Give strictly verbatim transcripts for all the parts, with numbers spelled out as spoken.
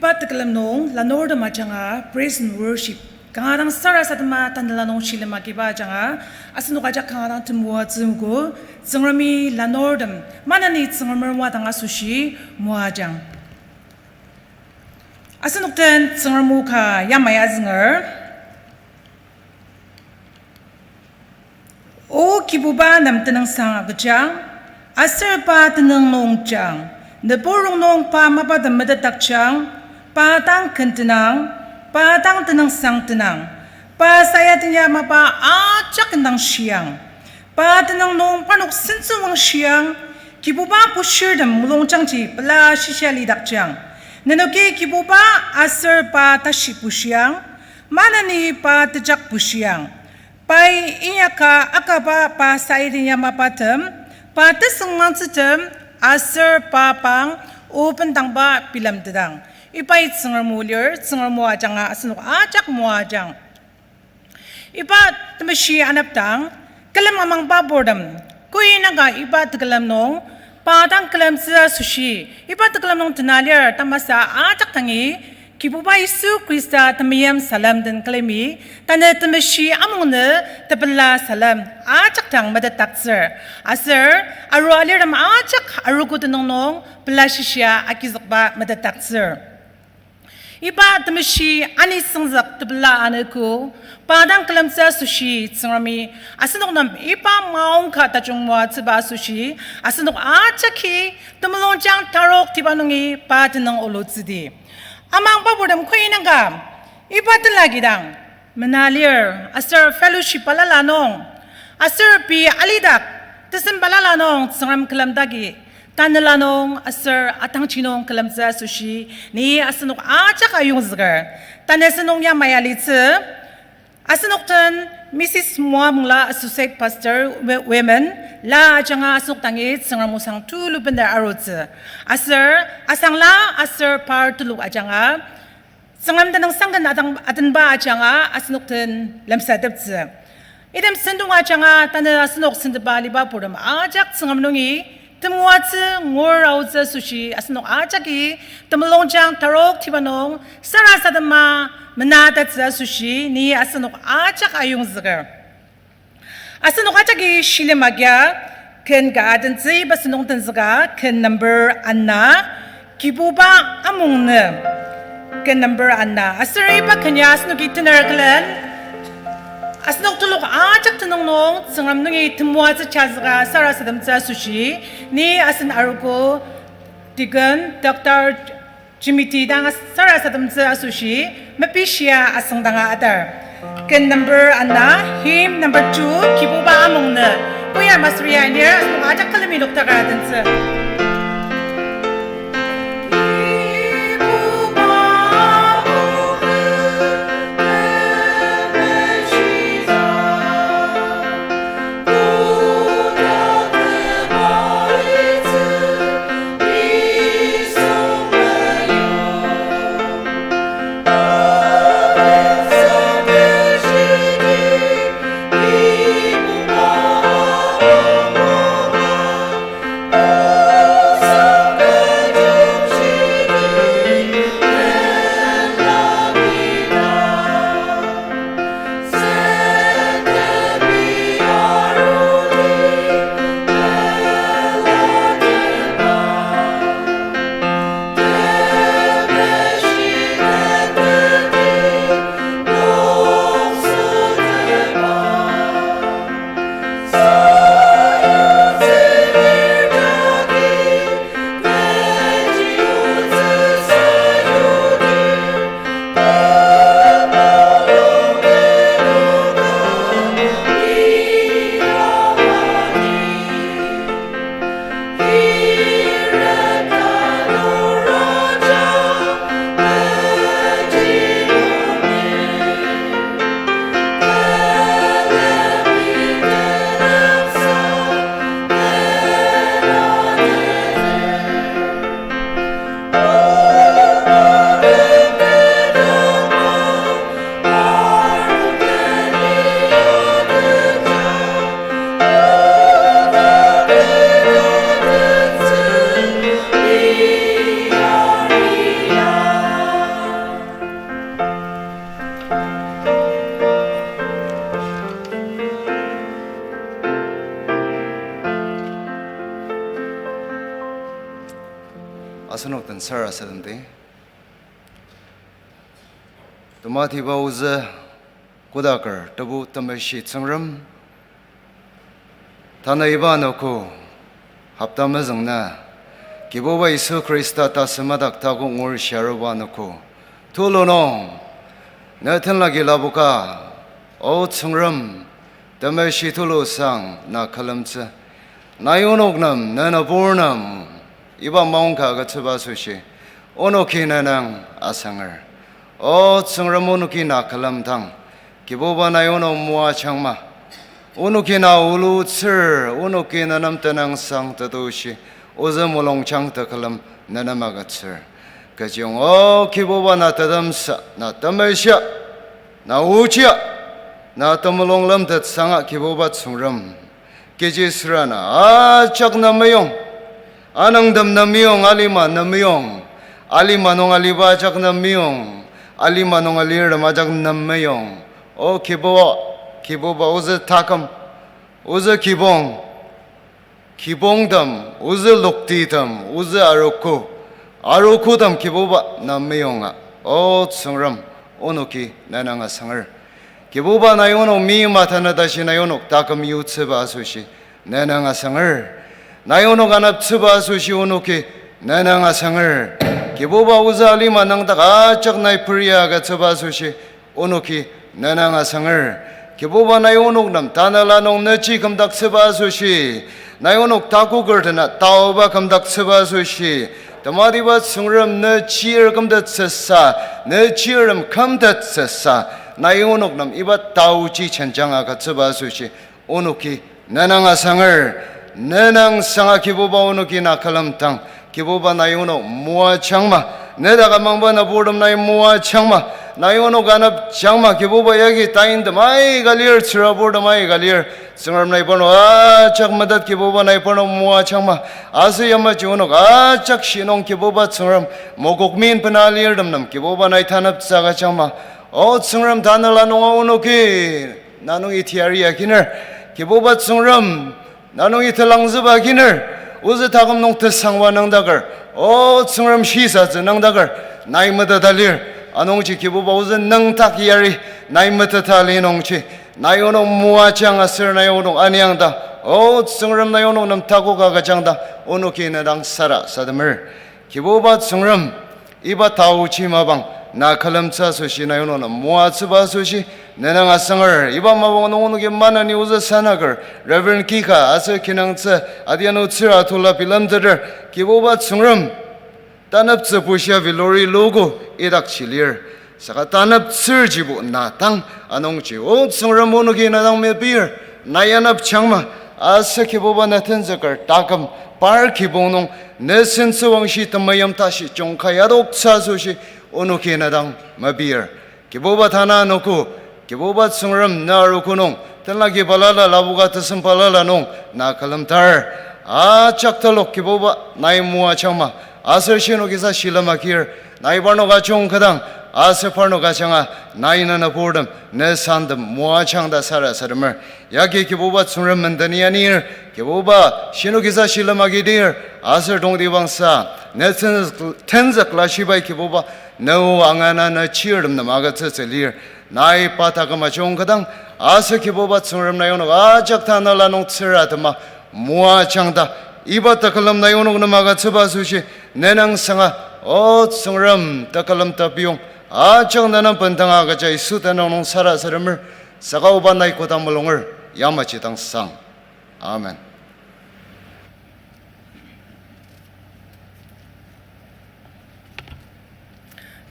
Iba tekülem nung lanurtem ajanga praise and worship kanga dang sarasadema tanela nung shilem agiba ajanga asenok ajak kanga dang temoatsü nguogo. Tsüngremi lanurtem maneni Tsüngremer wadang asoshi moajang. Asenok den Tsüngrem o ka yamai azünger. O Kibuba nem tenüngsang agüjang, aser pa tenüng nungjang, nübur rongnung pa mapatem metetdakjang, pa dang ken tenang, pa dang tenüngsang tenang, pa sayadenya mapa ajak indang shiang, pa tenüng nung parnok sentsüwang shiang, Kibuba bushirtem mulungjangji pela shishia lidakjang. Nenoki Kibuba aser pa tashi bushiang, maneni pa tejak bushiang. Pai inyaka akaba pa sayadenya mapatem, pa tesüngmangtsütem, aser pa pang o bendangba bilemtetang. Ibai Tsüngrem o lir, Tsüngrem o ajanga asenok ajak moajang. Iba temeshi anepdang, külem amangba purtem, koinaka iba tekülem nung, pa dang külemtsü asoshi, iba tekülem nung tena lir tamasa ajak dangi, Kibuba Yisu Khrista temeim salem den külemi, tanü temeshi amungnü tepela salem ajak dang metetdaktsür. Aser, arua alirtem ajak arogo tenüng nung pela shishia agizükba metetdaktsür. Iba temeshi anisüngzük tepela anogo, pa dang külemtsü asoshi Tsüngremi, asenok nem iba maongka tajung moatsüba asoshi, asenok ajaki temulungjang tarok tiba nungi pa tenüng olutsüdi. Amangba purtem koinaka, iba tela kidang, mena lir, aser fellowship balala nung, aser pei alidak, tesem balala nung Tsüngrem külemdaki, tanela nung aser atangji nung külemtsü asoshi, ni asenok ajak ayongzüker. Tanü asenok yamai alitsü, asenok den Missus Moamongla Associate Pastor, Wo-, Women, la ajanga asenok dangi Tsüngrem osang tulu bener arutsü. Aser, asangla, aser par telok ajanga, Tsüngrem tenüngsang ken atang-, atenba ajanga asenok den lemsateptsü. Item sentong ajanga tanü asenok sentepa aliba purtem ajak Tsüngrem nungi temoatsü ngur aotsü asoshi asenok ajaki temulungjang tarok tiba nung sarasadema menatettsü asoshi ni asenok ajak ayongzüker. Asenok ajaki shilem agia, ken ka adentsü iba sentong tenzüka, ken number ana, Kibuba amungnü. Ken number ana. Aser iba ken ya asenoki tener külen, asenok telok ajak tenüng nung Tsüngrem nungi temoatsü chazüka sarasademtsü asoshi, ni asen arogo Deacon Doctor Jimmy T dang sarasademtsü asoshi, mepishia asüngdanga atar. Ken number ana, hymn number two, Kibuba amungnü. Choir master ya inir, asenok ajak külemi noktakar adentsü. asenok den sarasademdi. Tematiba ozü kodaker Tebu Temeshi Tsüngrem, tanü iba anogo hopta mezüng nü, Kibuba Yisu Khrista tasü madak takok ngur shiaruba anogo, tulu nung ne tenlaki lapoka, O Tsüngrem, temeshi tulu sang na külemtsü. Nai onok nem, ne nübur nem, iba maongka agütsüba asoshi, onoki ne nang asanger. O Tsüngrem, onoki na külemdang, Kibuba nai onok moajangma. Onoki na ulutsür, onoki ne nem tenüngsang tetushi, ozü mulungjang tekülem ne nem agütsür. Kechiyong, O Kibuba, na tetemsa, na temeshia, na ochia, na temulung lemtetsanga Kibuba Tsüngrem. Kechi süra na ajak nem meyong, anüngtem nem meyong, alima nem meyong, alima nung aliba ajak nem meyong, alima nung alirtem ajak nem meyong. O Kibu-, Kibuba, ozü taküm, ozü kibong, kibongtem, ozü loktitem, ozü arogo, arogotem Kibuba nem meyonga. O Tsüngrem, onoki ne nang asanger. Kibuba, nai onok meima tanü tashi nai onok taküm yutsüba asoshi ne nang asanger. Nai onok aneptsüba asoshi onoki ne nang asanger. Kibuba, ozü alima nüngdak ajak nai peria agütsüba asoshi onoki ne nang asanger. Kibuba, nai onok nem tanela nung nüji kümdaktsüba asoshi, nai onok takoker dena taoba kümdaktsüba asoshi, tematiba Tsüngrem, ne chir kümdaktsüsa, ne chirtem kümdaktsüsa, nai onok nem iba taoji jenjang agütsüba asoshi onoki ne nang asanger. Ne nang sanga Kibuba, onoki na külemdang, Kibuba, nai onok moajangma. Ne dak amangba nüburtem nai moajangma, nai onok anepjangma. Kibuba, yagi taintem aika lir, tsüraburtem aika lir. Tsüngrem, nai parnok ajak metet, Kibuba, nai parnok moajangma. Aser yamaji onok ajak shinung, Kibuba Tsüngrem, mokokmin bena lirtem nem Kibuba nai taneptsü agüjangma. O Tsüngrem, tanela nunga onoki na nungi teyari akiner, Kibuba Tsüngrem, na nungi telangzüba akiner, ozü taküm nung tesangwa nüngdaker, O Tsüngrem, shisatsü nüngdaker, nai meteta lir. Anungji Kibuba, ozü nüngdak yari nai meteta li nungji, nai onok moajang aser nai onok aniangdang, O Tsüngrem, nai onok nem takok agüjangdang, onoki ne dang sarasademer. Kibuba Tsüngrem, iba taoji mapang na külemtsü asoshi nai onok nem moatsüba asoshi ne nang asanger. Iba mapang nung onoki maneni ozü sanaker Reverend Kika aser kinungtsü adianu tsüra tula bilemteter, Kibuba Tsüngrem, taneptsü bushia vilori lugu idakji lir. Saka taneptsürjibo na dang anungji, O Tsüngrem, onoki na dang mepir, nai anepjangma, aser Kibuba, na tenzüker taküm par kibong nung ne sentsüwangshi temeim tashi jungka yadoktsü asoshi onoki na dang mepir. Kibuba, tanü anogo, Kibuba Tsüngrem, na arogo nung tenlaki balala lapoka tesem balala nung na külemdar. Ajak telok, Kibuba, nai moajangma, aser shinoki sa shilem agir, nai parnok ajungketang, aser parnok ajanga nai na nüburtem, ne santem moajang ta sarasademer. Yagi Kibuba Tsüngrem mendeni anir, Kibuba, shinoki sa shilem agidir, aser tongtibangsa ne tenzük, tenzük lashibai, Kibuba, ne o angana ne chirtem nem agütsütsü lir. Nai pa taküm ajungketang, aser Kibuba Tsüngrem, nai onok ajak tanela nung tsüratema moajang ta, iba tekülem nai onok nem agütsüba asoshi ne nang sanga, O Tsüngrem, tekülem tapiyong ajak ne nem bendanga agüja Yisu tenüng nung sarasademer. Saka oba, nai koda mulunger, yamaji dang sang. Amen.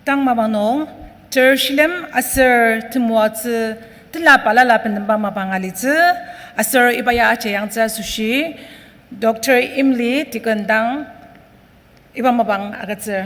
Tang mapang nung, ter shilem aser temoatsü tila balala benemba mapang alitsü, aser iba ya ajayangtsü asoshi, Doctor Imli Deacon dang iba mapang agütsür.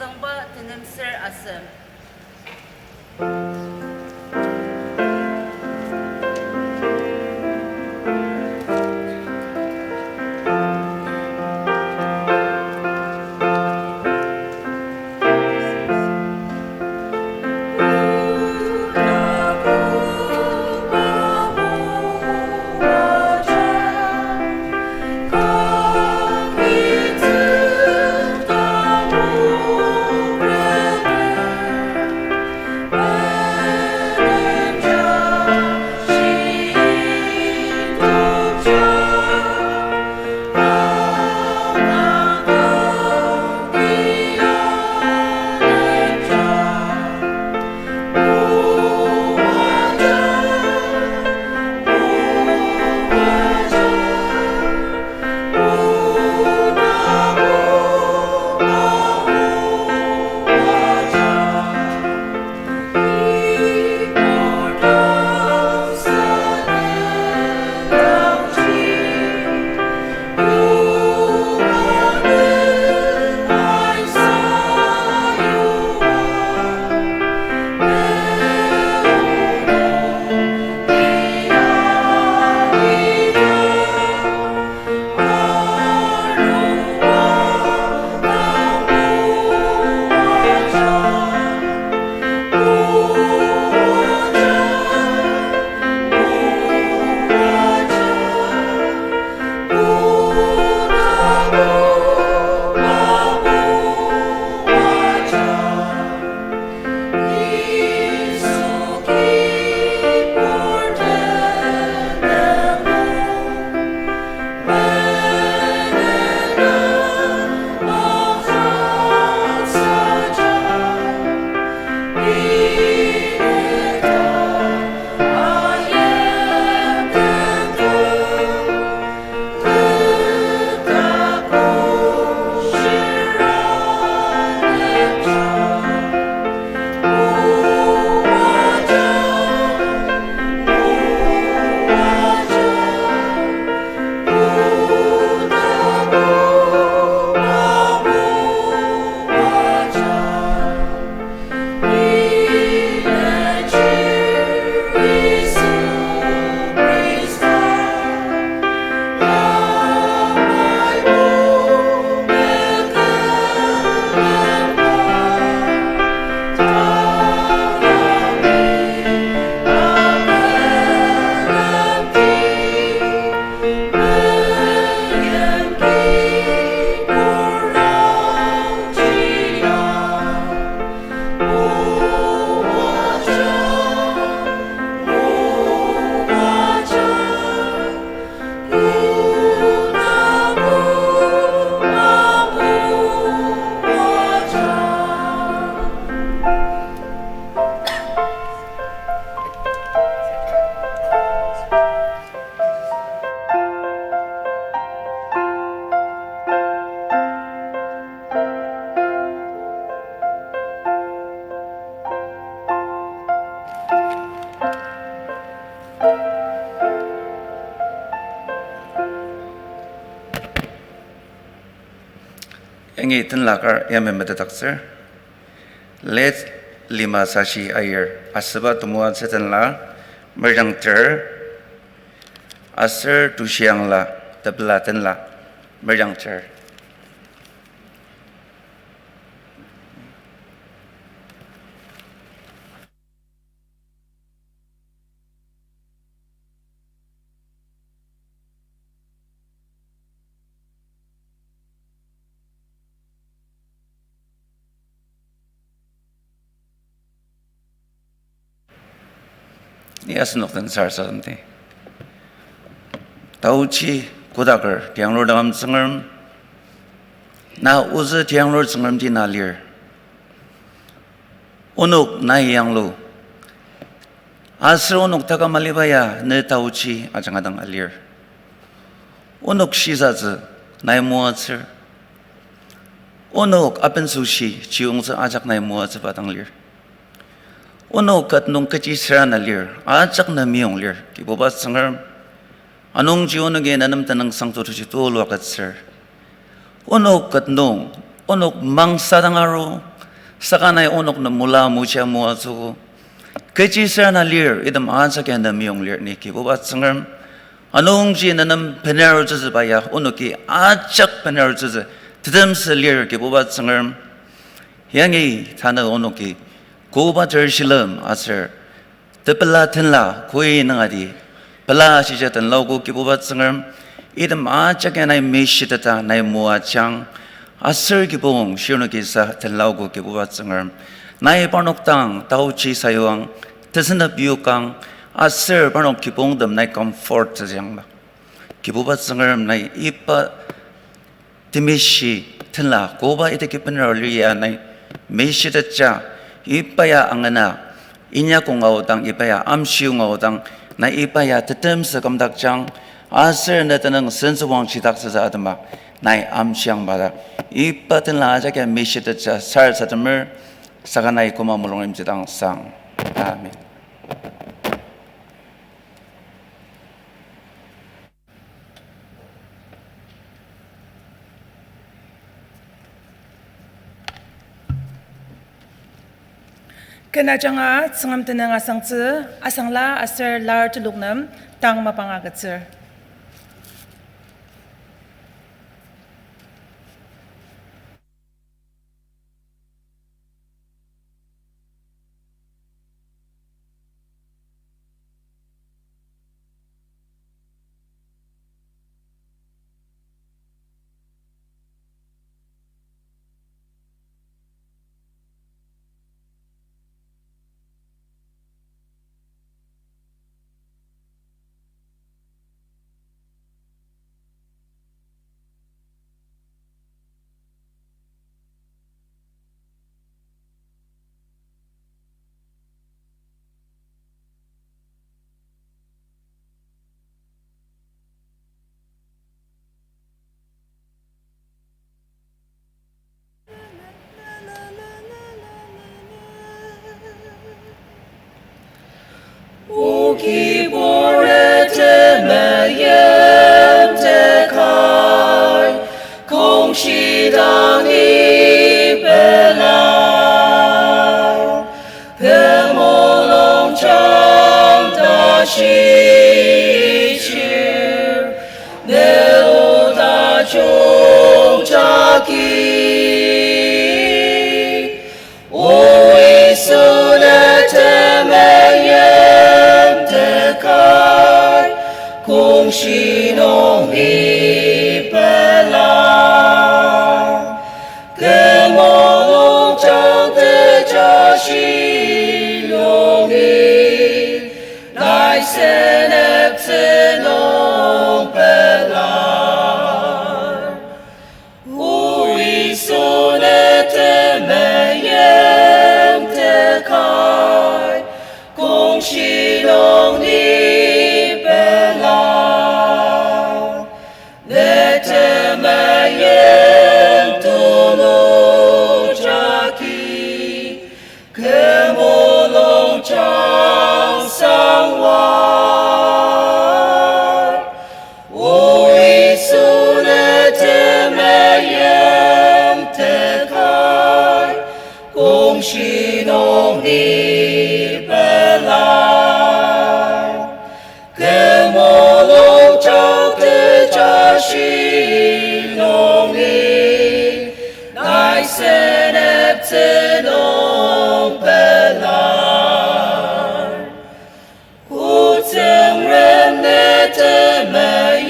Zangba tenemser asem. Yangi tenla kar yamai metetdaktsür. Late Lima Sashi Aier, asüba temoatsü tenla, merjangter, aser Tushiangla, tepela tenla, merjangter. Ni asenok den sarasademdi. Taochi kodaker tianglur dangam Tsüngrem, na ozü tianglur Tsüngremdi na lir. Onok nai yanglu. Aser onok taküm aliba ya ne taochi ajanga dang alir. Onok shisatsü nai moatsür. Onok abensoshi chiyongtsü ajak nai moatsüba dang lir. Onok ket nung kechi süra na lir, ajak na meyong lir, Kibuba Tsüngrem. Anungji onoki na nem tenüngsang totoji tulu agütsür. Onok ket nung, onok mangsa dang aru, Saka nai onok nem mula muja moatsüogo. Kechi sür na lir, item ajak ya ne meyong lir ni Kibuba Tsüngrem. Anungji ne nem bener arutsütsüba ya onoki ajak bener arutsütsü, tetemsü lir Kibuba Tsüngrem. Yangi tanü onoki koba ter shilem aser tepela tenla koi nüngati pela shisa tenlaogo Kibuba Tsüngrem, item ajak ya nai mishiteta nai moajang, aser kibong shirnoki sa tenlaogo Kibuba Tsüngrem. Nai parnok dang taochi sayuang, tesenep yokang, aser parnok kibongtem nai comfort tezüang ma. Kibuba Tsüngrem nai iba temeshi tenla koba idaki bener lir ya nai mishiteta, iba ya angana inyakong aodang, iba ya amshiong aodang, nai iba ya tetemsü kümdakjang, aser ne tenüng sentsüwang shidaktsütsü atema nai amshiang bata. Iba tenla ajak ya mishiteta sarasademer, saka nai koma mulung imjidang sang. Amen. Ken ajanga Tsüngrem tenüng asangtsü, asangla aser lar telok nem tang mapang agütsür. O Kibur, ne temeim tekai, kongshidang ni pelar. Temulung jang tashi chir, ne o tajung jagi. O Yisu, ne temeim tekai, kongshi nung ni pelar. Temulung jang tejashi nungi, nai seneptsü nung pelar. O Yisu, ne temeim tekai, kongshi nung ni pelar. Ne temeim tulu jagi, kü mulung jang sangwa. O Yisu, ne temeim tekai, kongshi nung ni pelar. Kü mulung jang tejashi nungi, nai seneptsü nung pelar. O Tsüngrem, ne temeim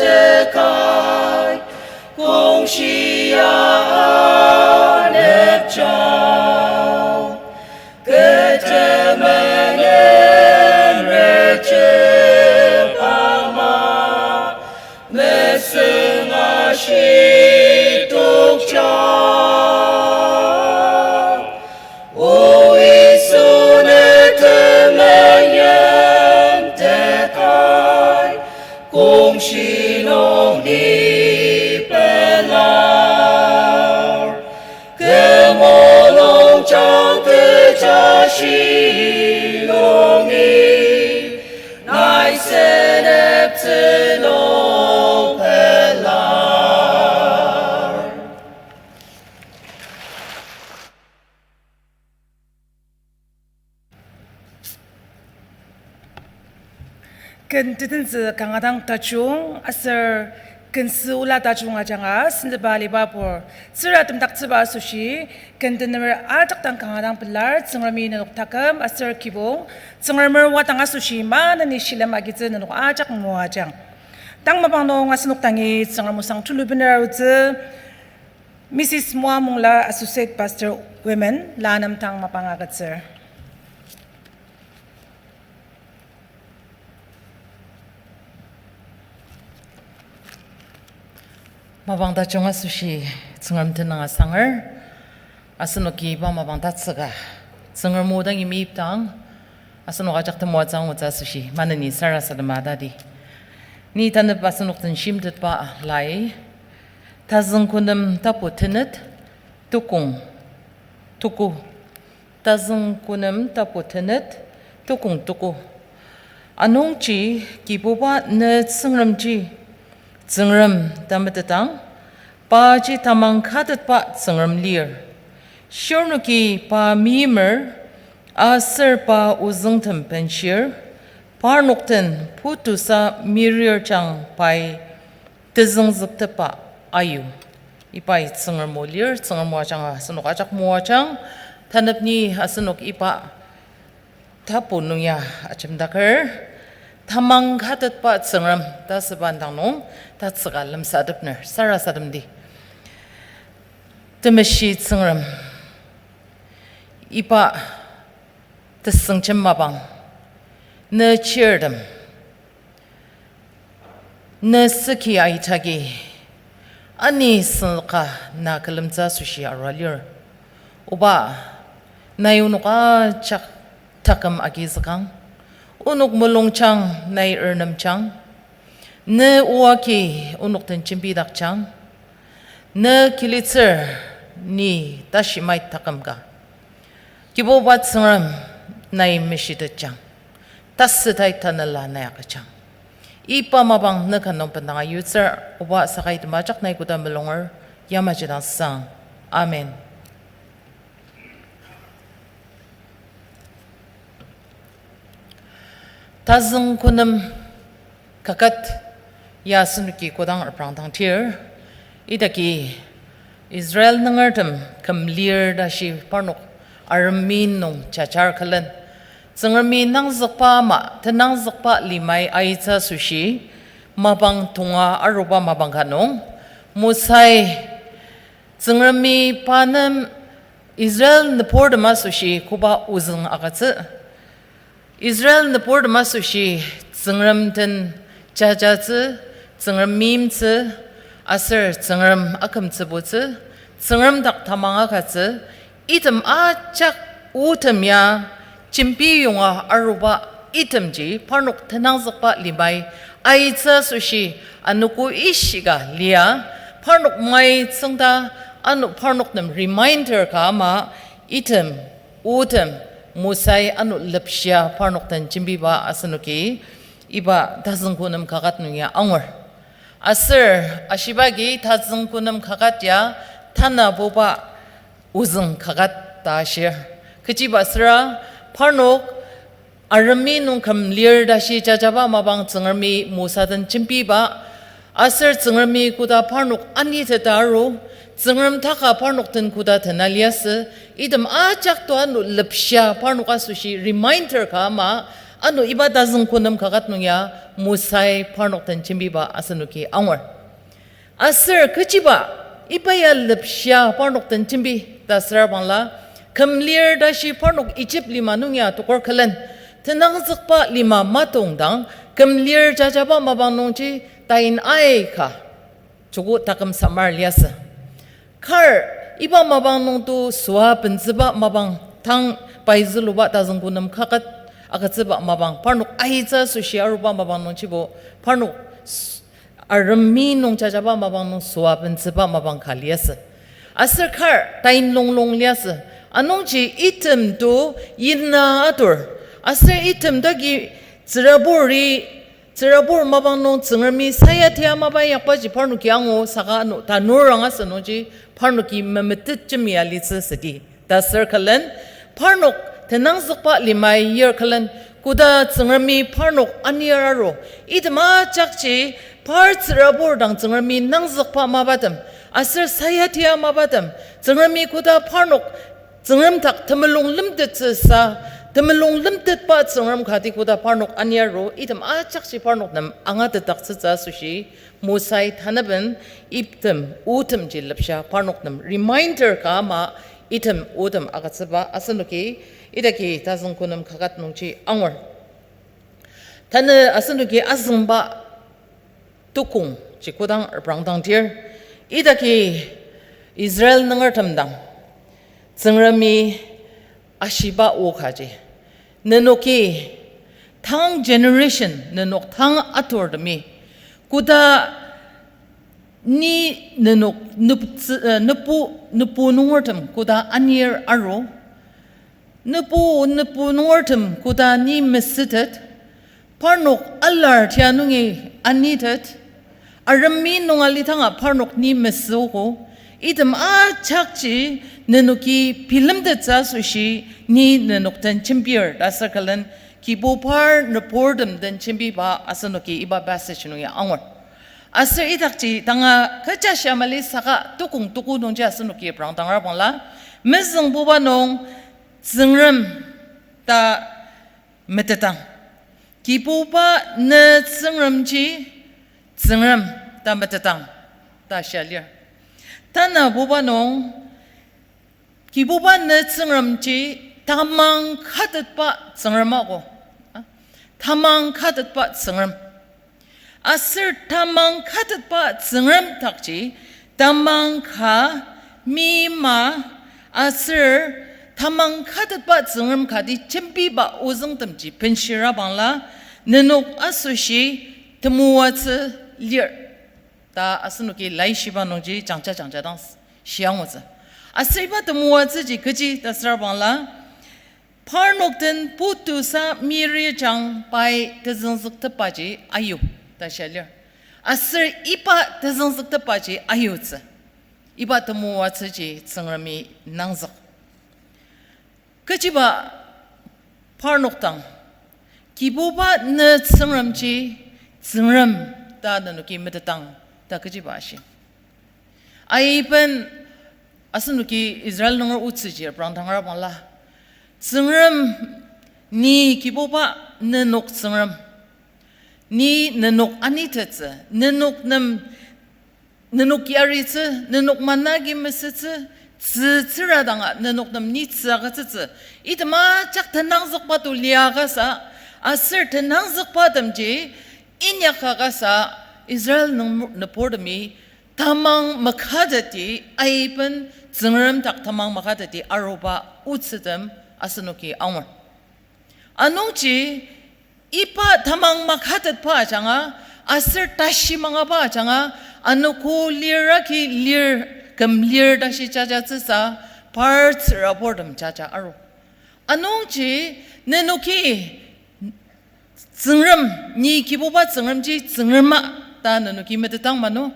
tekai, kongshia anepjang. Kü temengen rejep ama, mesüng ashi tokjang. O Yisu, ne temeim tekai, kongshi nung ni pelar. Kü mulung jang tejashi nungi, nai seneptsü nung pelar. Ken tetentsü kanga dang tajung, aser ken sü ola tajung ajanga sentepa aliba pur. Tsüra temdaktsüba asoshi, ken tenemer ajak dang kanga dang pelar, Tsüngremi nenok taküm aser kibong, Tsüngremer wadang asoshi maneni shilem agitsü nenok ajak moajang. Tang mapang nung asenok dangi Tsüngrem osang tulu bener arutsü, Missus Moa Mongla, Associate Pastor, Women, la nem tang mapang agütsür. Mapang tajung asoshi Tsüngrem tenüng asanger, asenoki iba mapang tatsüka Tsüngrem o dangi meimdang, asenok ajak temoatsü angutsü asoshi maneni sarasadema tadi. Ni tanep asenok den shimtetba lai, Tazüngkunem tapu tenet, tukong tuku. Tazüngkunem tapu tenet, tukong tuku. Anungji Kibuba ne Tsüngremji Tsüngrem ta metetang, paji tamang katetba Tsüngrem lir. Shirnoki pa meimer, aser pa ozüngtem benshir, parnok den putusa mirirjang pai tezüngzüktepba ayu. Ibai Tsüngrem o lir, Tsüngrem o ajanga asenok ajak moajang, tanep ni asenok iba tapu nung ya ajemdaker, tamang katetba Tsüngrem ta süba indang nung tatsüka lemsatepner, sarasademdi. Temeshi Tsüngrem, iba tesüngjem mapang, ne chirtem, ne süki aitagi, ani sünlaka na külemtsü asoshi arua lir. Oba, nai onok ajak taküm agizükang, onok mulungjang, nai ernemjang, ne oaki onok den jembidakjang, ne kilitsür ni tashi mait taküm ka. Kibuba Tsüngrem, nai meshitetjang, tasütai tanela nai agüjang. Iba mapang ne ka nung bendanga yutsür, oba sakai temajak nai koda melunger, yamaji dang sang. Amen. Tazüngkunem kaket ya asenoki kodang reprangdang tir, idaki Israel nungertem küm lir tashi parnok aremi nung jajar külen, Tsüngremi nangzükba ama tenangzükba limai aitsü asoshi mapang tonga aruba mapang ka nung, Mosai Tsüngremi pa nem Israel nüburtem asoshi koba ozüng agütsü, Israel nüburtem asoshi Tsüngrem den jajatsü, Tsüngrem meimtsü, aser Tsüngrem akümtsübutsü, Tsüngrem dak tamang agütsü, item ajak otem ya jembi yonga aruba itemji parnok tenangzükba limai aitsü asoshi anogo ishika lia, parnok mai tsüngda ano parnok nem reminder ka ama item otem Mosai ano lepshia parnok den jembiba asenoki iba tazüngkunem kaket nung ya angur. Aser ashiba agi tazüngkunem kaket ya tanabuba ozüng kaket ta ashir. Kechiba süra parnok aremi nung küm lir tashi jajaba mapang Tsüngremi Mosa den jembiba, aser Tsüngremi koda parnok aniteta aru, Tsüngrem taka parnok den koda tena liasü, item ajak to ano lepshia parnok asoshi reminder ka ama, ano iba tazüngkunem kaket nung ya Mosai parnok den jembiba asenoki angur. Aser kechiba, iba ya lepshia parnok den jembi ta süra bangla, küm lir tashi parnok Egypt lima nung ya tokor külen, tenangzükba lima matongdang, küm lir jajaba mapang nungji tain aika joko taküm samar liasü. Kar, iba mapang nungto süa bentsüba mapang tang pai züluba tazüngkunem kaket agütsüba mapang, parnok aitsü asoshi aruba mapang nungjibo, parnok s- aremi nung jajaba mapang nung süa bentsüba mapang ka liasü. Aser kar tain longlong liasü. Anungji itemto yina atur. Aser item dagi tsüraburi, tsürabur mapang nung Tsüngremi sayatia mapa inyakbaji parnoki angu saka ano tanur angasü nungji parnoki memetet jembi alitsü südi. Ta sür külen, parnok tenangzükba limai yir külen, Koda Tsüngremi parnok anir aru, item ajakji par tsürabur dang Tsüngremi nangzükba mapatem, aser sayatia mapatem, Tsüngremi koda parnok Tsüngrem dak temulung lemtettsüsa, temulung lemtetba Tsüngrem kati koda parnok anir aru, item ajakji parnok nem angatetdaktsütsü asoshi, Mosai tanaben item otemji lepsha parnok nem reminder ka ama item otem agütsüba asenoki idaki tazüng kü nem kaket nungji angur. Tanü asenoki azüngba tukongji kodang reprangdangdir, idaki Israel nungertem dang Tsüngremi ashiba o kaji, nenoki tang generation, nenok tang aturtemi, koda ni nenok nüptsü-, eh, nübu, nübu nungertem koda anir aru, nübu, nübu nungertem koda ni mesütet, parnok alar tia nungi anitet, aremi nung alidanga parnok ni mesüogo, item ajakji nenoki bilemtettsü asoshi ni nenok den jembir ta sür külen Kibubar nüburtem den jembiba asenoki iba passage nungi angur. Aser idakji tanga kecha shia mali saka tukong tuku nungji asenoki prangdangra bangla, mezüngbuba nung Tsüngrem ta metetang. Kibuba ne Tsüngremji Tsüngrem ta metetang ta shia lir. Tanabuba nung Kibuba ne Tsüngremji tamang katetba Tsüngrem ako. Tamang katetba Tsüngrem. Aser tamang katetba Tsüngrem dakji, tamang ka, mima, aser tamang katetba Tsüngrem kati jembiba ozüngtemji benshira bangla, nenok asoshi temoatsü lir. Ta asenoki laishiba nungji jangja jangja dang shiangutsü. Aser iba temoatsüji kechi ta süra bangla, parnok den putusa mirijang pai tezüngzüktepbaji ayu ta shia lir. Aser iba tezüngzüktepbaji ayutsü. Iba temoatsüji Tsüngremi nangzük. Kechiba parnok dang, Kibuba ne Tsüngremji Tsüngrem ta nenoki metetang ta kechiba ashi. Aiben asenoki Israel nunger otsüji reprangdangra bangla, Tsüngrem, ni Kibuba nenok Tsüngrem, ni nenok anitettsü, nenok nem, nenok yaritsü, nenok managi mesütsü, tzü tsüra danga nenok nem ni tzü agütsütsü, item ajak tenangzükba to liakasa, aser tenangzükba temji inyaka kasa Israel nüng-, nüburtemi tamang makateti, aiben Tsüngrem dak tamang makateti aruba otsütem asenoki angur. Anungji iba tamang makatetba ajanga, aser tashi mangaba ajanga, anogo lir agi lir, küm lir tashi jajatsüsa, par tsüraburtem jaja aru. Anungji nenoki Tsüngrem, ni Kibuba Tsüngremji Tsüngrema ta nenoki metetang mano.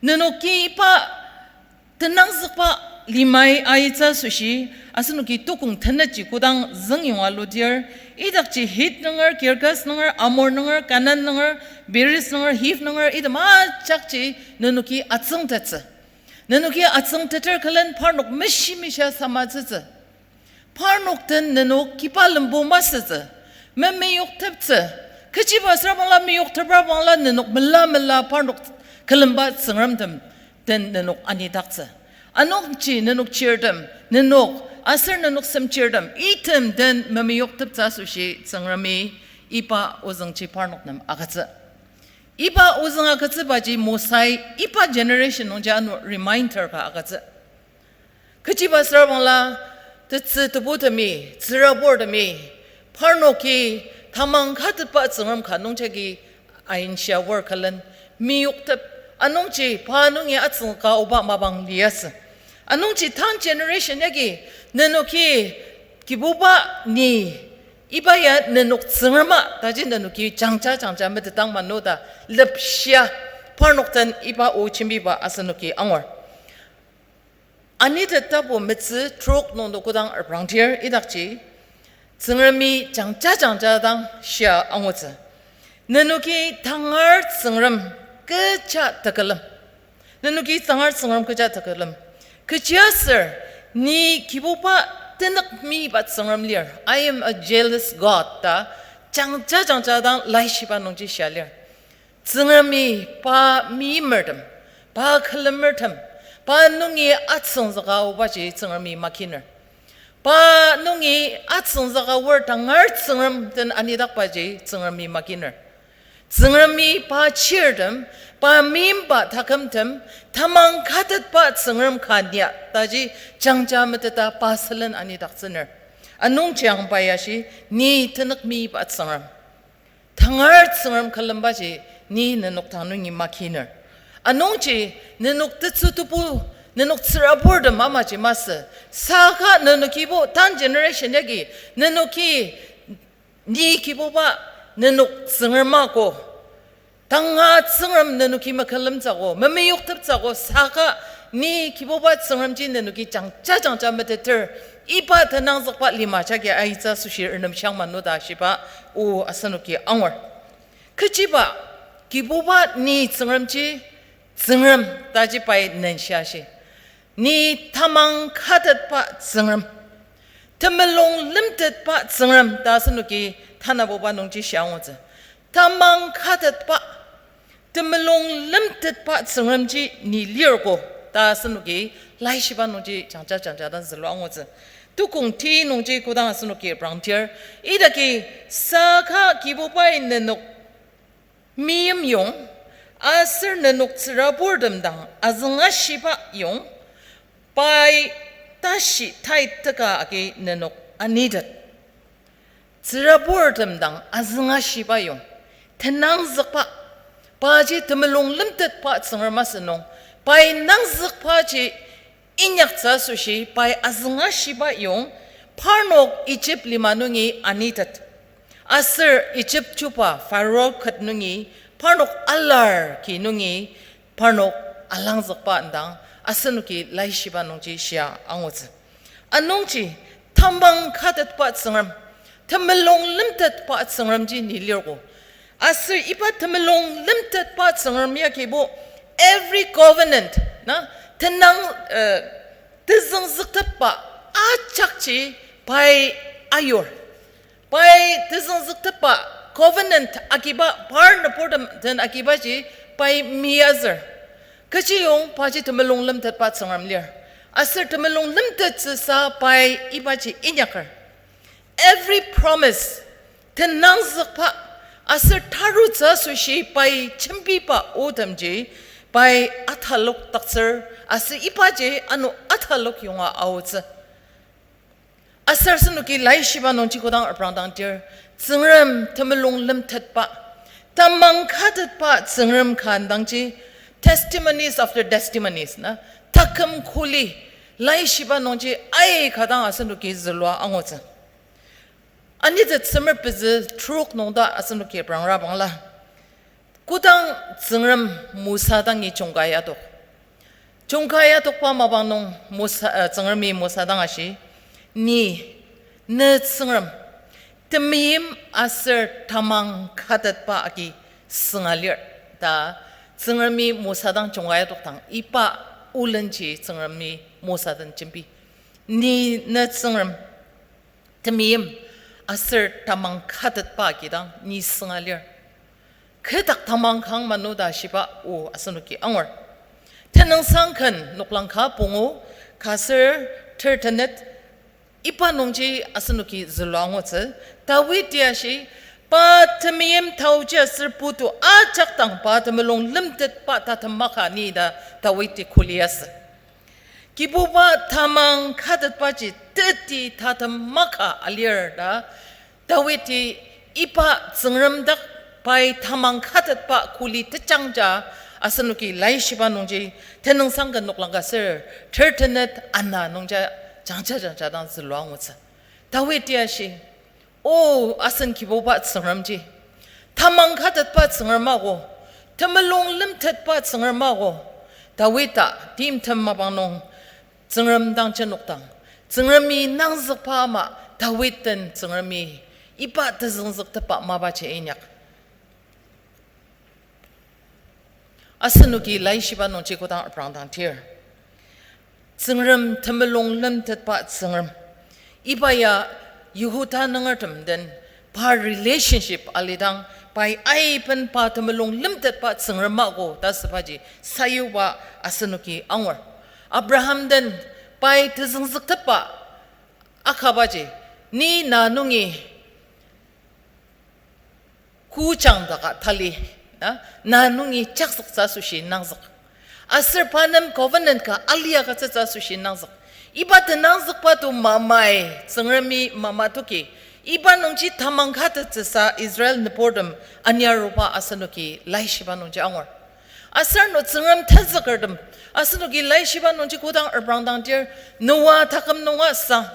Nenoki iba tenangzükba limai aitsü asoshi, asenoki tukong tenetji kodang züngyonga ludir, idakji Hit nunger, Girgas nunger, Amor nunger, Kanan nunger, Periz nunger, Hiv nunger, item ajakji nenoki atsüngtettsü. Nenoki atsüngteter külen parnok meshimeshia samatsütsü. Parnok den nenok kiba lembu masütsü, memeyokteptsü. Kechiba süra bangla meyoktepra bangla nenok mela mela parnok külemba tsüngremtem den nenok anidaktsü. Anungji nenok chirtem, nenok, aser nenok semchirtem, item den memeyokteptsü asoshi Tsüngremi iba ozüngji parnok nem agütsü. Iba ozüng agütsübaji Mosai iba generation nungji ano reminder ka agütsü. Kechiba süra bangla, tetsü tebutemi, tsüraburtemi, parnoki tamang katetba Tsüngrem ka nungjagi ainshia wor külen, meyoktep, anungji pa nungi atsüngka oba mapang liasü. Anungji tang generation yagi, nenoki Kibuba ni, iba ya nenok Tsüngrema taji nenoki jangja jangja metetang mano ta lepshia, parnok den iba o jembiba asenoki angur. Anitet tapu metsü trok nungdo kodang reprangdir idakji, Tsüngremi jangja jangja dang shia angutsü. Nenoki tangar Tsüngrem kecha tekülem. Nenoki tangar Tsüngrem kecha tekülem. Kechiaser, ni Kibuba tenük miba Tsüngrem lir. I am a jealous God ta jangja jangja dang laishiba nungji shia lir. Tsüngremi pa meimertem, pa külemertem, pa nungi atsüngzüka aobaji Tsüngremi makiner. Pa nungi atsüngzüka aor tangar Tsüngrem den anidakbaji Tsüngremi makiner. Tsüngremi pa chirtem, pa meimba takümtem, tamang katetba Tsüngrem ka nia taji jangja meteta pa sülen anidaktsüner. Anungji angba ya shi, ni tenük miba Tsüngrem. Tangar Tsüngrem külembaji ni nenok dang nungi makiner. Anungji nenok tetsü tebu, nenok tsüraburtem amaji masü. Saka nenokibo tan generation yagi nenoki ni Kibuba nenok Tsüngrem ako. Tanga Tsüngrem nenoki mekülemtsüogo, memeyoktettsüogo, saka ni Kibuba Tsüngremji nenoki jangja jangja meteter, iba tenangzükba lima jagi aitsü asoshi renemshang manu ta shiba o asenoki angur. Kechiba, Kibuba ni Tsüngremji, Tsüngrem taji pai nenshiashi. Ni tamang katetba Tsüngrem, temulung lemtetba Tsüngrem ta asenoki tanabuba nungji shia angutsü. Tamang katetba, temulung lemtetba Tsüngremji ni lirko ta asenoki laishiba nungji jangja jangja dang zülua angutsü. Tukong ti nungji kodang asenoki prangtir, idaki saka Kibubai nenok meimyong, aser nenok tsüraburtem dang azüngashiba yong, pai tashi tai teka agi nenok anitet. Tsüraburtem dang azüngashiba yong, tenangzükba, paji temulung lemtetba Tsüngrem asünung, pai nangzükbaji inyaktsü asoshi pai azüngashiba yong, parnok Egypt lima nungi anitet. Aser Egypt chuba Pharaoh ket nungi parnok alar ki nungi parnok alangzükba indang asenoki laishiba nungji shia angutsü. Anungji tamang katetba Tsüngrem, temulung lemtetba Tsüngremji ni lirko. Aser iba temulung lemtetba Tsüngrem yagibo every covenant, na, tenang, eh, tezüngzüktepba ajakji pai ayur. Pai tezüngzüktepba covenant agiba, par nüburtem den agibaji pai meyazür. Kechiyong paji temulung lemtetba Tsüngrem lir. Aser temulung lemtettsüsa pai ibaji inyaker. Every promise, tenangzükba, aser tarutsü asoshi pai jembiba otemji, pai atalokdaktsür, aser ibaji ano atalok yonga aotsü. Aser asenoki laishiba nungji kodang reprangdangdir, Tsüngrem temulung lemtetba, tamang katetba Tsüngrem ka indangji, testimonies after testimonies na, taküm kuli, laishiba nungji aika dang asenoki zülua angutsü. Anite Tsüngremer pezü trok nungta asenoki reprangra bangla. Kodang Tsüngrem Mosa dangi jungka yadok, jungka yadokba mapang nung Mosa, eh, Tsüngremi Mosa dang ashi, ni, ne Tsüngrem, temeim aser tamang katetba agi sünga lir, ta Tsüngremi Mosa dang jungka yadokdang iba olenji Tsüngremi Mosa den jembi. Ni ne Tsüngrem, temeim aser tamang katetba agi dang ni sünga lir. Kü dak tamang kang manu ta shiba o asenoki angur. Tenüngsang ken noklang ka pungu, ka ser ter tenet, iba nungji asenoki zülua angutsü. Dawidi ashi, pa temeim taoji aser putu ajak dang pa temulung lemtetba tatem maka ni ta Dawidi kuli asü. Kibuba tamang katetbaji teti tatem maka alir ta Dawidi iba Tsüngrem dak pai tamang katetba kuli tejangja asenoki laishiba nungji Tenüngsang ken noklang ka ser ter tenet ana nungja jangja jangja dang zülua angutsü. Dawidi ashi, O asen Kibuba Tsüngremji, tamang katetba Tsüngrem ako, temulung lemtetba Tsüngrem ako, Dawida timtem mapang nung Tsüngrem dang jenokdang, Tsüngremi nangzükba ama Dawid den Tsüngremi iba tezüngzüktepba mapaji inyak. Asenoki laishiba nungji kodang reprangdangdir, Tsüngrem temulung lemtetba Tsüngrem. Iba ya Yihuda nungertem den pa relationship alidang, pai aiben pa temulung lemtetba Tsüngrem mako ta sübaji sayuba asenoki angur. Abraham den pai tezüngzüktepba akabaji, ni na nungi kujang daka tali, na, na nungi jakzüktsü asoshi nangzük. Aser pa nem covenant ka alia agütsütsü asoshi nangzük. Iba tenangzükba to mamai, Tsüngremi mama toki, iba nungji tamang katettsüsa Israel nüburtem aniaruba asenoki laishiba nungji angur. Aser no Tsüngrem tenzükertem asenoki laishiba nungji kodang reprangdangdir, Noa taküm nunga sang,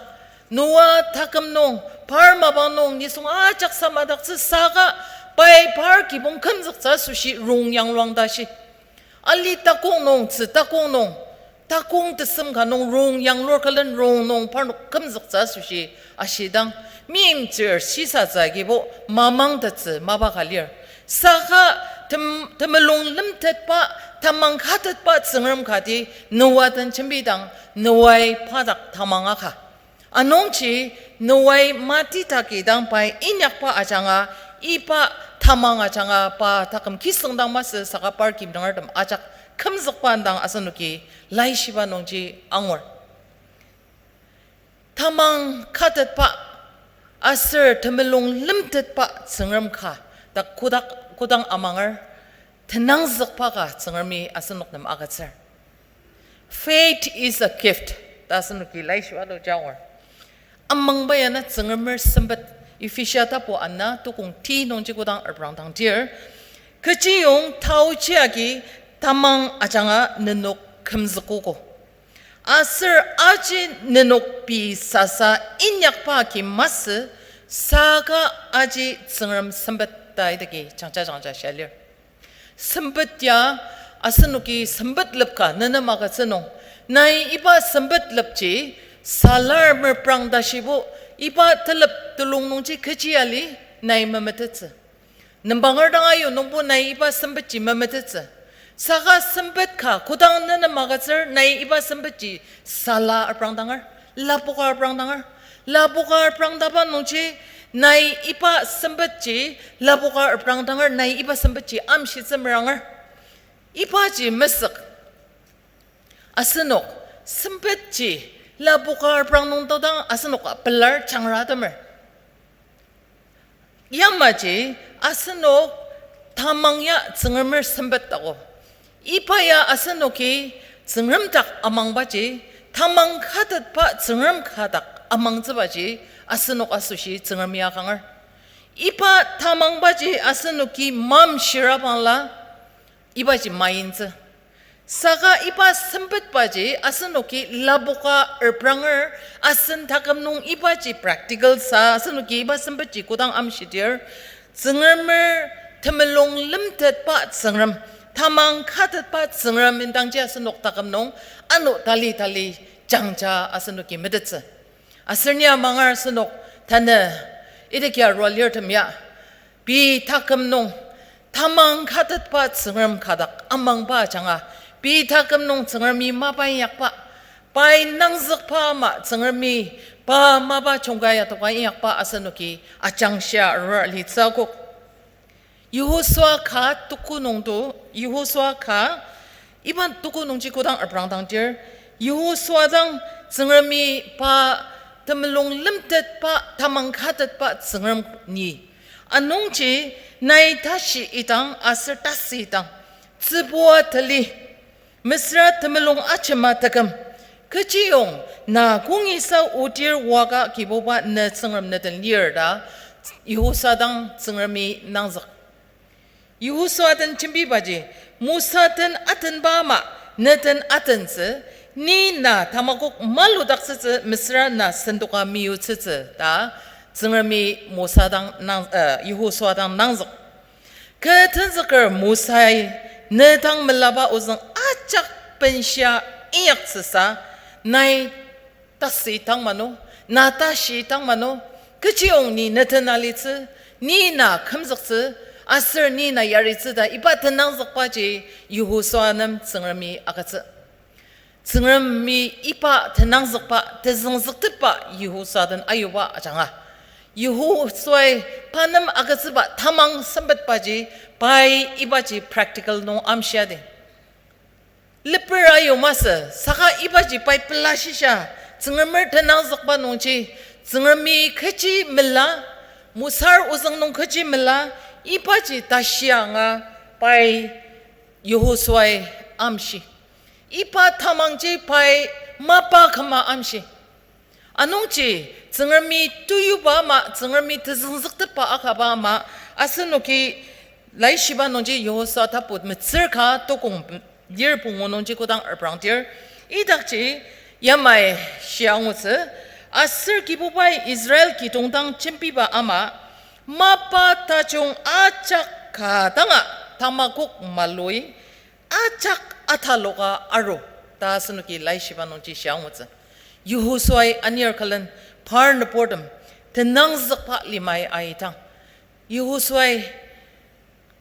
Noa taküm nung, par mapang nung nisung ajak samadaktsü saka, pai par kibong kümzüktsü asoshi rong yangluang tashi. Ali takong nung, tzü takong nung, takong tesem ka nung rong yanglur külen rong nung parnok kümzüktsü asoshi ashidang, meimchir shisatsü agibo mamangtettsü mapa ka lir. Saka tem-, temulung lemtetba, tamang katetba Tsüngrem kati Noa den jembidang, Noai pa dak tamang aka. Anungji Noai mati takidang pai inyakba ajanga, iba tamang ajanga pa taküm kisüngdang masü saka par kibong nungertem ajak kümzükba indang asenoki laishiba nungji angur. Tamang katetba aser temulung lemtetba Tsüngrem ka dak kodak kodang amanger, tenangzükba ka Tsüngremi asenok nem agütsür. Faith is a gift ta asenoki laishiba nungji angur. Amangba ya na Tsüngremer sempet, Ephesia tapu ana tukong ti nungji kodang reprangdangdir, kechiyong taochi agi tamang ajanga nenok kümzükogo. Aser aji nenok pei sasa inyakba agi masü, saka aji Tsüngrem sempet ta idaki jangja jangja shia lir. Sempet ya, asenoki sempet lepka nenem agütsü nung, nai iba sempet lepji salar merprang tashibo, iba telep telung nungji kechi ali nai memetettsü. Nembanger dang ayu nungbo nai iba sempetji memetettsü. Saka sempet ka kodang nenem agütsür nai iba sempetji sala reprangdanger, lapoka reprangdanger. Lapoka reprangdaba nungji nai iba sempetji lapoka reprangdanger, nai iba sempetji amshitsü meranger. Ibaji mesük. Asenok sempetji lapoka reprang nung todang asenok pelar jangratemer. Yamaji asenok tamang ya Tsüngremer sempet tako. Iba ya asenoki Tsüngrem dak amangbaji, tamang katetba Tsüngrem ka dak amangtsübaji asenok asoshi Tsüngremi akanger. Iba tamangbaji asenoki mamshirabangla, ibaji mayintsü. Saka iba sempetbaji asenoki lapoka repranger, asen taküm nung ibaji practical sa, asenoki iba sempetji kodang amshidir, Tsüngremer temulung lemtetba Tsüngrem, tamang katetba Tsüngrem indangji asenok taküm nung ano tali tali jangja asenoki metettsü. Aser ni amanger asenok tanü idaki arua lirtem ya, pei taküm nung tamang katetba Tsüngrem ka dak amangba ajanga, pei taküm nung Tsüngremi mapa inyakba, pai nangzükba ama Tsüngremi pa mapa jungka yatoka inyakba asenoki ajangshia arua litsü akok. Yihosua ka tuku nungto, Yihosua ka, iba tuku nungji kodang reprangdangdir, Yihosua dang Tsüngremi pa temulung lemtetba, tamang katetba Tsüngrem ni. Anungji nai tashi idang aser tasü idang, tsübua tali, mesüra temulung ajema taküm, kechiyong na kongisa odir waka Kibuba ne Tsüngrem ne den lir ta Yihosua dang Tsüngremi nangzük. Yihosua den jembibaji, Mosa den atenba ama ne den atentsü, ni na tamakok maludaktsütsü mesüra na sendoka meyutsütsü ta Tsüngremi Mosa dang nang, eh, Yihosua dang nangzük. Kü tenzüker Mosai ne dang melaba ozüng ajak benshia inyaktsüsa, nai tasü tang mano, na tashi tang mano, kechiyong ni neten alitsü, ni na kümzüktsü, aser ni na yaritsü ta iba tenangzükbaji Yihosua nem Tsüngremi agütsü. Tsüngremi iba tenangzükba, tezüngzüktepba Yihosua den ayuba ajanga, Yihosuai pa nem agütsüba tamang sempetbaji, pai ibaji practical nung amshiadi. Leper ayu masü, saka ibaji pai pelashisa, Tsüngremer tenangzükba nungji, Tsüngremi kechi mela, Mosar ozüng nung kechi mela, ibaji tashi anga pai Yihosuai amshi. Iba tamangji pai mapa küma amshi. Anungji, Tsüngremi tuyuba ama, Tsüngremi tezüngzüktepba akaba ama, asenoki laishiba nungji Yihosua tapu metsür ka tukong lir pungu nungji kodang reprangdir, idakji yamai shia angutsü, aser Kibubai Israel kidong dang jembiba ama, mapa tajung ajak ka danga tamakok malui, ajak ataloka aru, ta asenoki laishiba nungji shia angutsü. Yihosuai anir külen par nüburtem tenangzükba limai aidang, Yihosuai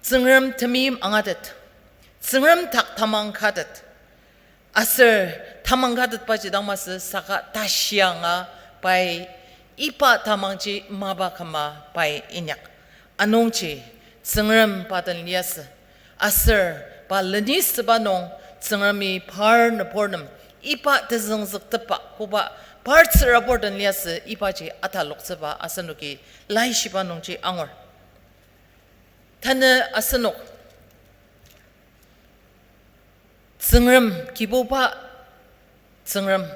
Tsüngrem temeim angatet, Tsüngrem dak tamang katet, aser tamang katetbaji dang masü saka tashi anga pai iba tamangji mapa küma pai inyak. Anungji Tsüngrem pa den liasü. Aser pa lenisüba nung Tsüngremi par nüburtem iba tezüngzüktepba koba par tsürabur den liasü ibaji ataloktsüba asenoki laishiba nungji angur. Tanü asenok Tsüngrem, Kibuba Tsüngrem,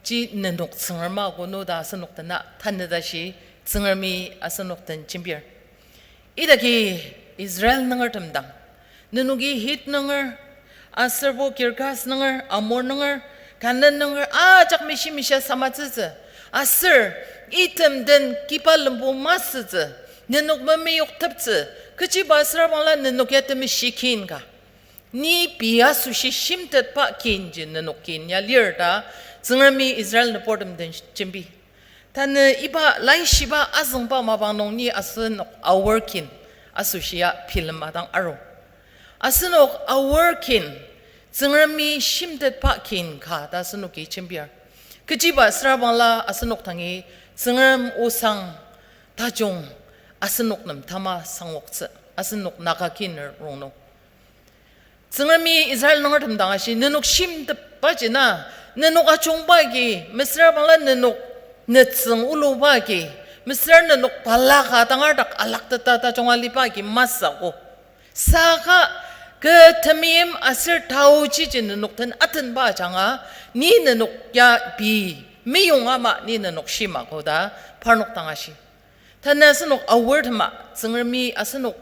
ji nenok Tsüngrem ako no ta asenok tena tanü tashi Tsüngremi asenok den jembir. Idaki Israel nungertem dang, nenoki Hit nunger, aserbo Girgas nunger, Amor nunger, Kanan nunger ajak mishimishia samatsütsü, aser item den kiba lembu masütsü, nenok memeyoktettsü, kechiba asürabangla nenok ya temeshi kin ka, ni pei asoshi shimtetba kinji nenok kin ya lir ta Tsüngremi Israel nüburtem den jembi. Tanü iba laishiba azüngba mapang nung ni asenok Aor kin asoshia bilema dang aru. Asenok Aor kin Tsüngremi shimtetba kin ka ta asenoki jembir. Kechiba asürabangla asenok dangi Tsüngrem osang tajung asenok nem tama sangoktsü, asenok Naga kiner rongnung. Tsüngremi Israel nungertem dang ashi, nenok shimtepbaji na, nenok ajungba agi, mesüra bangla nenok nütsüng uluba agi, mesüra nenok balaka tangar dak alakteta tajung aliba agi masü ko. Saka kü temeim aser taochiji nenok den atenba ajanga, ni nenok ya pei meyong ama ni nenok shima ko ta parnok dang ashi. Tanü asenok Aor tema Tsüngremi asenok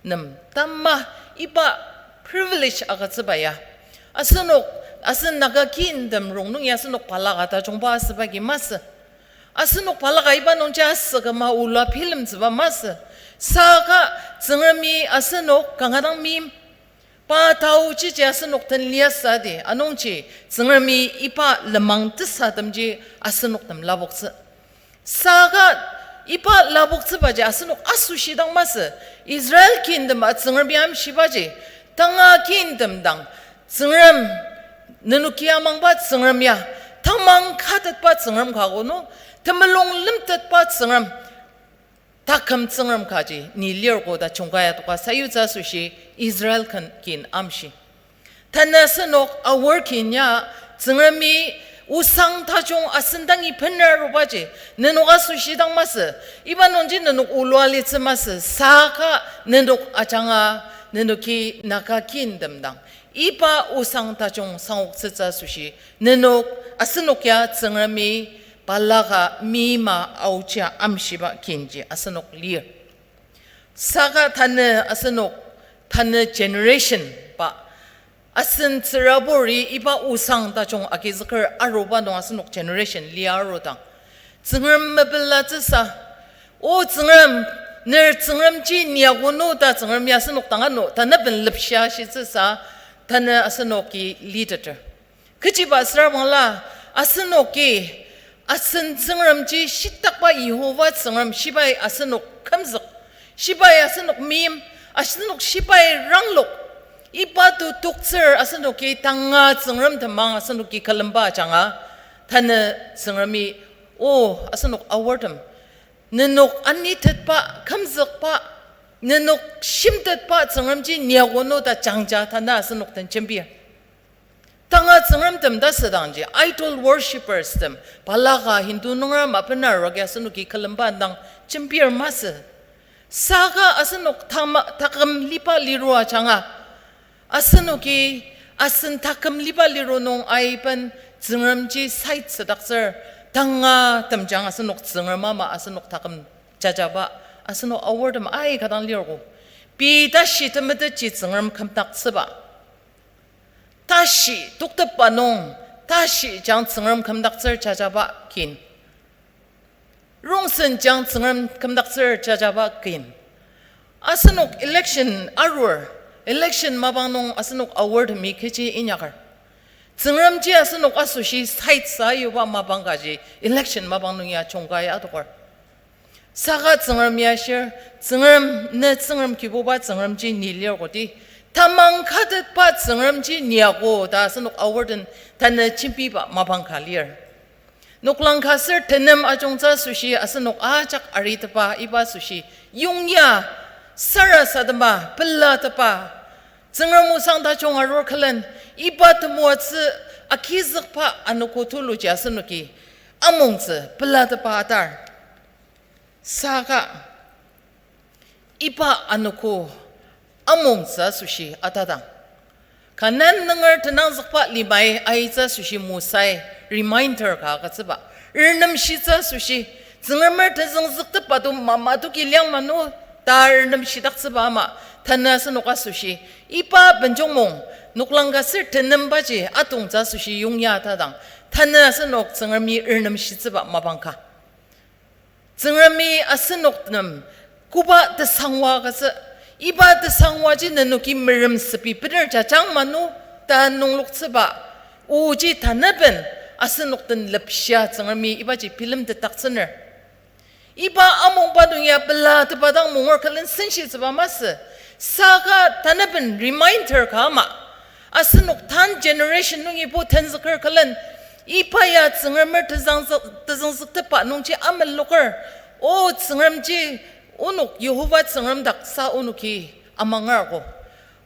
nem tama iba privilege agütsüba ya. Asenok, asen Naga kintem rongnung ya asenok balaka tajungba asüba agi masü. Asenok balaka iba nungji asüküma ola bilemtsüba masü. Saka Tsüngremi asenok kanga dang meim pa taochiji asenok den liasü di, anungji Tsüngremi iba lenmang tesatemji asenok nem lapoktsü. Saka iba lapoktsübaji asenok asoshi dang masü, Israel kintem a Tsüngremi amshibaji, tanga kintem dang, Tsüngrem, nenoki amangba Tsüngrem ya, tamang katetba Tsüngrem ka ko nung, temulung lemtetba Tsüngrem, taküm Tsüngrem kaji ni lir ko ta jungka ya toka sayutsü asoshi Israel kin, kin amshi. Tanü asenok Aor kin ya Tsüngremi osang tajung asen dangi bener arubaji, nenok asoshi dang masü, iba nungji nenok olua litsü masü, saka nenok ajanga, nenoki Naga kintem dang iba osang tajung sangoktsütsü asoshi, nenok asenok ya Tsüngremi balaka meima aochia amshiba kinji asenok lir. Saka tanü asenok, tanü generation ba, asen tsüraburi iba osang tajung agizüker aruba nung asenok generation lia arudang, Tsüngrem mepelatsüsa, O Tsüngrem, ner Tsüngremji ni ako no ta Tsüngrem ya asenok dang ano, tanü ben lepshia shitsüsa, tanü asenoki liteter. Kechiba asüra bangla, asenoki Asen Tsüngremji shitakba Yihova Tsüngrem shibai asenok kümzük, shibai asenok meim, asenok shibai ranglok, iba to toktsür asenoki tanga tsüngrem temang asenoki külemba ajanga, tanü Tsüngremi, o, asenok aortem, nenok anitetba, kümzükba, nenok shimtetba Tsüngremji niakono ta jangja tanü asenok den jembir. Tanga tsüngremtem ta südangji, idol worshippers tem, balaka Hindu nungra mapenar rogi asenoki külemba dang jembir masü. Saka asenok tama-, taküm liba liru ajanga, asenoki asen taküm liba liru nung aiben Tsüngremji side südaktsür, tanga temjang asenok Tsüngrem ama asenok taküm jajaba, asenok aortem aika dang lirgo. Pei tashi temetetji Tsüngrem kümdaktsüba. Tashi toktepba nung, tashi jang Tsüngrem kümdaktsür jajaba kin. Rongsen jang Tsüngrem kümdaktsür jajaba kin. Asenok election arur, election mapang nung asenok aortemi kechi inyaker. Tsüngremji asenok asoshi side sayuba mapang kaji election mapang nung ya chungkai adoker. Saka Tsüngrem ya shir, Tsüngrem, ne Tsüngrem Kibuba Tsüngremji ni lir kodi, tamang katetba Tsüngremji niago ta asenok aorten tanü jembiba mapang ka lir. Noklang ka ser tenem ajungtsü asoshi asenok ajak aritepa iba asoshi yongya, sarasadema, pelatepa, Tsüngrem osang tajung arur külen, iba temoatsü agizükba anogo tuluji asenoki amongtsü pelatepa atar. Saka iba anogo amongtsü asoshi atadang, Kanan nunger tenangzükba limai aitsü asoshi Mosai reminder ka agütsüba, renemshitsü asoshi, Tsüngremer tezüngzüktepba to mama to kiliang manu ta renemshidaktsüba ama, tanü asenok asoshi iba benjongmong, noklang ka ser tenembaji atongtsü asoshi yongya tadang, tanü asenok Tsüngremi renemshitsüba mapang ka. Tsüngremi asenok nem koba tesangwa agütsü, iba tesangwaji nenoki merem süpi bener jajang manu ta nungloktsüba, oji tanaben asenok den lepshia Tsüngremi ibaji bilemtetdaktsüner. Iba amongba nung ya pelatepa dang munger külen senshitsüba masü, saka tanaben reminder ka ama, asenok tan generation nungibo tenzüker külen, iba ya Tsüngremer tezüngzük-, tezüngzüktepba nungji ameloker, o Tsüngremji, onok Yihova Tsüngrem dak sa onoki amangergo.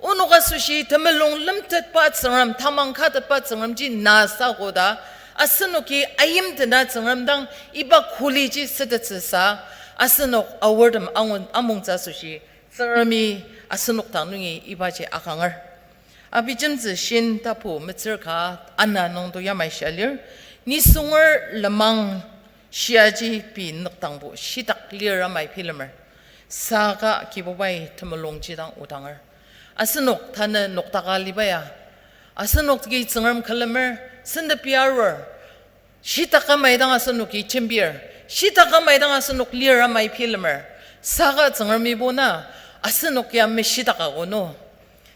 Onok asoshi temulung lemtetba Tsüngrem, tamang katetba Tsüngremji na sako ta, asenoki ayimtena Tsüngrem dang iba kuliji sütettsüsa, asenok aortem angu-, amongtsü asoshi Tsüngremi asenok dang nungi ibaji akanger. Abijemtsü shin tapu metsür ka ana nungdo yamai shia lir, nisunger lenmang shiaji pei nükdangbo shitak lir amai bilemer. Saka Kibubai temulungji dang odanger. Asenok tanü noktaka liba ya, asenokji Tsüngrem külemer, sentepi arur, shitak amai dang asenoki jembir, shitak amai dang asenok lir amai bilemer. Saka Tsüngremibo na asenok ya meshitak ago no.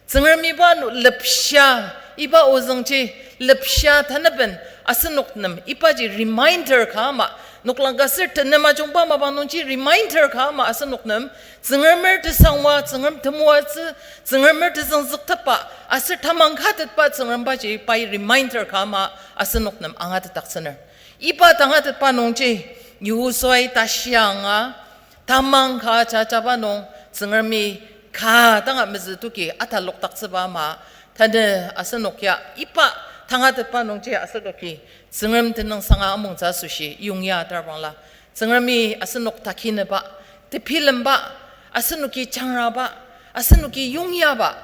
Tsüngremiba no lepshia, iba ozüngji lepshia tanaben asenok nem ibaji reminder ka ama, noklang ka ser tenem ajungba mapang nungji reminder ka ama asenok nem, Tsüngremer tesangwa, Tsüngrem temoatsü, Tsüngremer tezüngzüktepba, aser tamang katetba Tsüngrembaji pai reminder ka ama asenok nem angatetdaktsüner. Iba tangatetba nungji, Yihusuai tashi anga, tamang ka jajaba nung, Tsüngremi ka tanga mezütoki atalokdaktsüba ama, tanü asenok ya iba tangatetba nungji asenoki Tsüngrem tenüngsanga amongtsü asoshi yongya tarbangla, Tsüngremi asenok takineba, tebilemba, asenoki jangraba, asenoki yongyaba,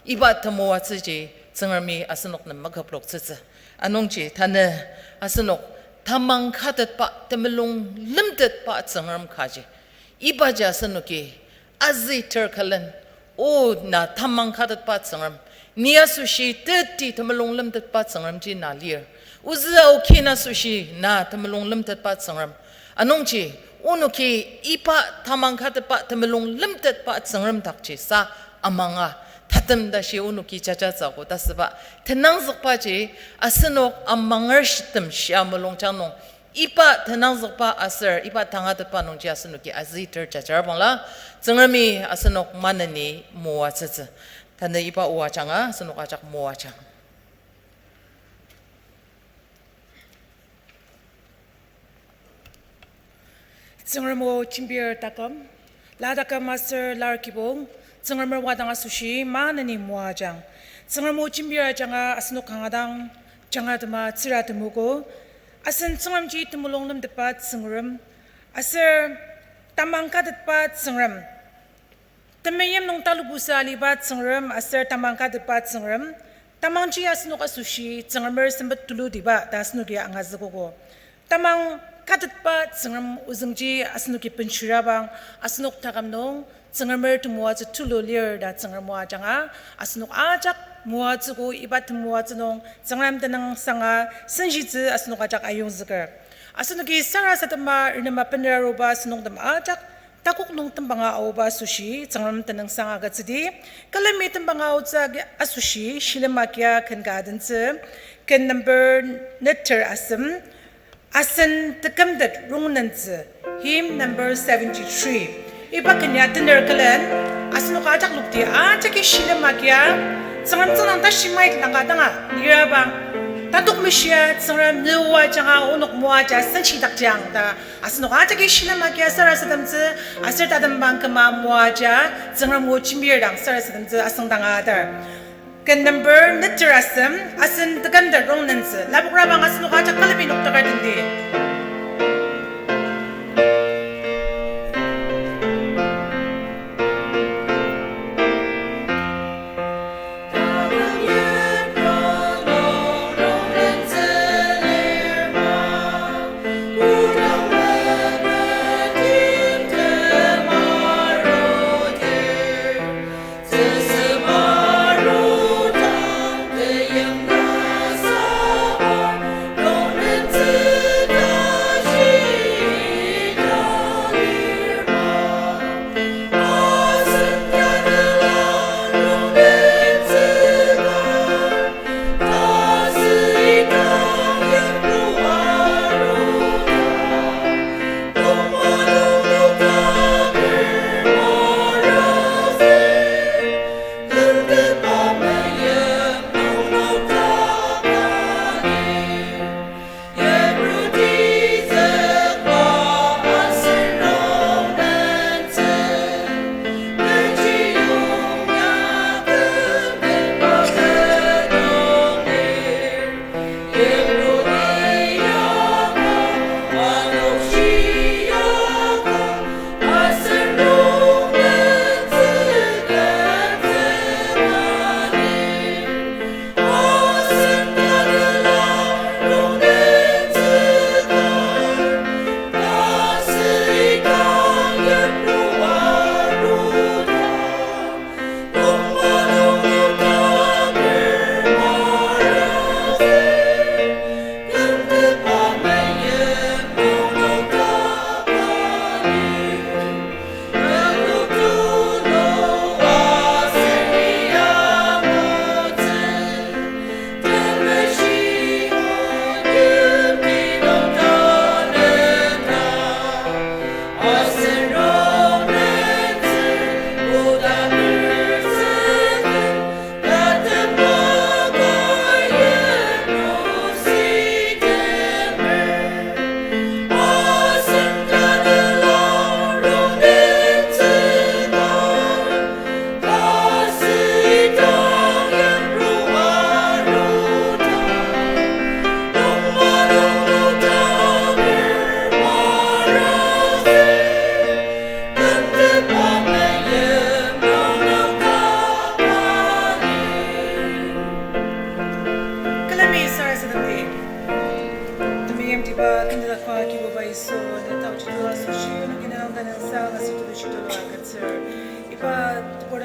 iba temoatsüji Tsüngremi asenok nem maküploktsütsü. Anungji tanü asenok tamang katetba, temulung lemtetba Tsüngrem kaji, ibaji asenoki azüter külen, o na tamang katetba Tsüngrem, ni asoshi teti temulung lemtetba Tsüngremji na lir. Ozü aokin asoshi na temulung lemtetba Tsüngrem. Anungji, onoki iba tamang katetba temulung lemtetba Tsüngrem dakji sa amanga, tatem tashi onoki jajatsüogo ta süba tenangzükbaji, asenok amanger shitem shia mulungjang nung Iba tenangzükba aser iba tangatetba nungji asenoki azüter jajar bangla, Tsüngremi asenok maneni moatsütsü. Tanü iba o ajanga asenok ajak moajang. Tsüngrem o jembir taküm, la taküm aser lar kibong, Tsüngremer wadang asoshi maneni moajang. Tsüngrem o jembir ajanga asenok kanga dang jangatema tsüra temogo, asen Tsüngremji temulung lemtetba Tsüngrem, aser tamang katetba Tsüngrem. Temeim nung talubusa aliba Tsüngrem aser tamang katetba Tsüngrem, tamangji asenok asoshi Tsüngremer sempet tulutiba ta asenoki angazükogo. Tamang katetba Tsüngrem ozüngji asenoki benshirabang, asenok taküm nung Tsüngremer temoatsü tulu lir ta Tsüngrem o ajanga asenok ajak moatsüogo. Iba temoatsü nung Tsüngrem tenüngsanga senshitsü asenok ajak ayongzüker. Asenoki sarasadema renema benera aruba asenok tem ajak takok nung tembanga aoba asoshi Tsüngrem tenüngsanga agütsüdi. Külemi tembanga aotsü agi asoshi shilem agia ken ka adentsü, ken number neter asem, asen tekümtet rongnentsü, hymn number seventy-three. Iba ken ya tener külen, asenok ajak lokti ajaki shilem agia, Tsüngrem tsüngdang tashi mait langka danga lirabang, tatok meshia Tsüngrem nüwa janga onok moaja senshidakjang ta asenok ajaki shilem agia sarasademtsü, aser tatembang küma moaja Tsüngrem o jembir dang sarasademtsü asüngdanga adar. Ken number neter asem, asen tekümtet rongnentsü, lapokrabang asenok ajak külemi noktakar tendi.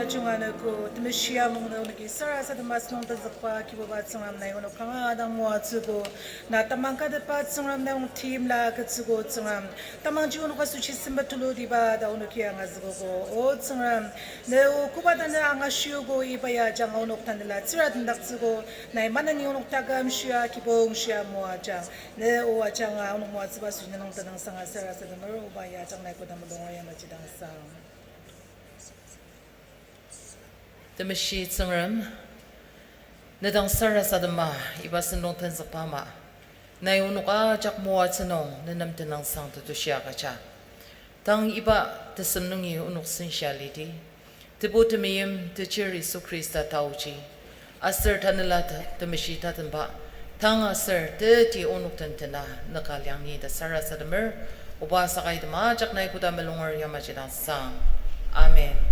junga anogo, temeshi amung nü onoki sarasadema sünung tenzükba Kibuba Tsüngrem, nai onok kanga dang moatsüogo. Na tamang katetba Tsüngrem, nai onok timla agütsüogo Tsüngrem. Tamangji onok asoshi sempet tulutiba ta onoki angazükogo. O Tsüngrem, ne o koba tanü angashiogo iba ya ajanga onok tanela tsüra tendaktsüogo. Nai maneni onok taküm shia, kibong shia moajang. Ne o ajanga onok moatsüba asoshi ne nung tenüngsanga sarasademer, oba ya ajak nai koda mulunger yamaji dang sang. Temeshi Tsüngrem, ne dang sarasadema iba sentong tenzükba ama, nai onok ajak moatsü nung ne nem tenüngsang tetushi agüja. Tang iba tesem nungi onok senshia lidi, Tebu temeim techir Yisu Khrista taoji, aser Tanela te- Temeshi tatemba, tang aser teti onok den tena nüka liang ni ta sarasademer, oba saka item ajak nai koda mulunger yamaji dang sang. Amen.